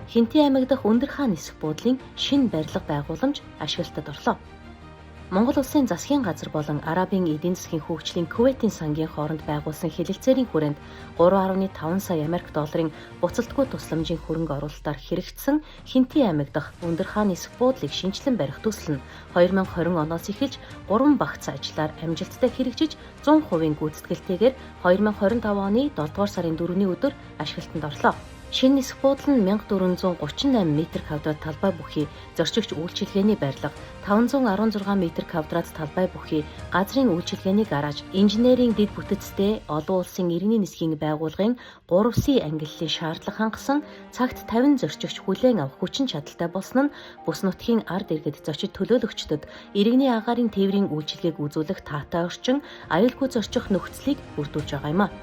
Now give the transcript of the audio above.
Хэнтий аймаг дахь Өндөрхаан нисэх буудлын шинэ барилга байгууламж ашиглалтад орлоо. Монгол Улсын засгийн газар болон Арабын эдийн засгийн хөгжлийн Кувейтийн сангийн хооронд байгуулсан хэлэлцээрийн хүрээнд 3.5 сая Америк долларын буцалтгүй тусламжийн хөрөнгө оруулалтаар хэрэгжсэн Хэнтий аймаг дахь Өндөрхаан нисэх буудлыг шинэчлэн барих төсөл нь 2020 оноос эхэлж 3 багц ажиллаар амжилттай хэрэгжиж 100% гүйцэтгэлтэйгээр 2025 оны 7 дугаар сарын 4-ний өдөр ашиглалтанд орлоо. Шинэ нисэх буудал нь 1438 м квадрат талбай бүхий зорчигч үйлчилгээний барилга, 516 м квадрат талбай бүхий газрын үйлчилгээний гараж, инженерийн дэд бүтэцтэй олон улсын иргэний нисхийн байгууллагын 3C ангиллалын шаардлага хангасан цагт 50 зорчигч хүлээн авах хүчин чадалтай болсон нь бүс нутгийн ард иргэд, зочид төлөөлөгчдөд иргэний агаарын тээврийн үйлчилгээг үзүүлэх таатай орчин, аюулгүй зорчих нөхцөлийг бүрдүүлж байгаа юм а.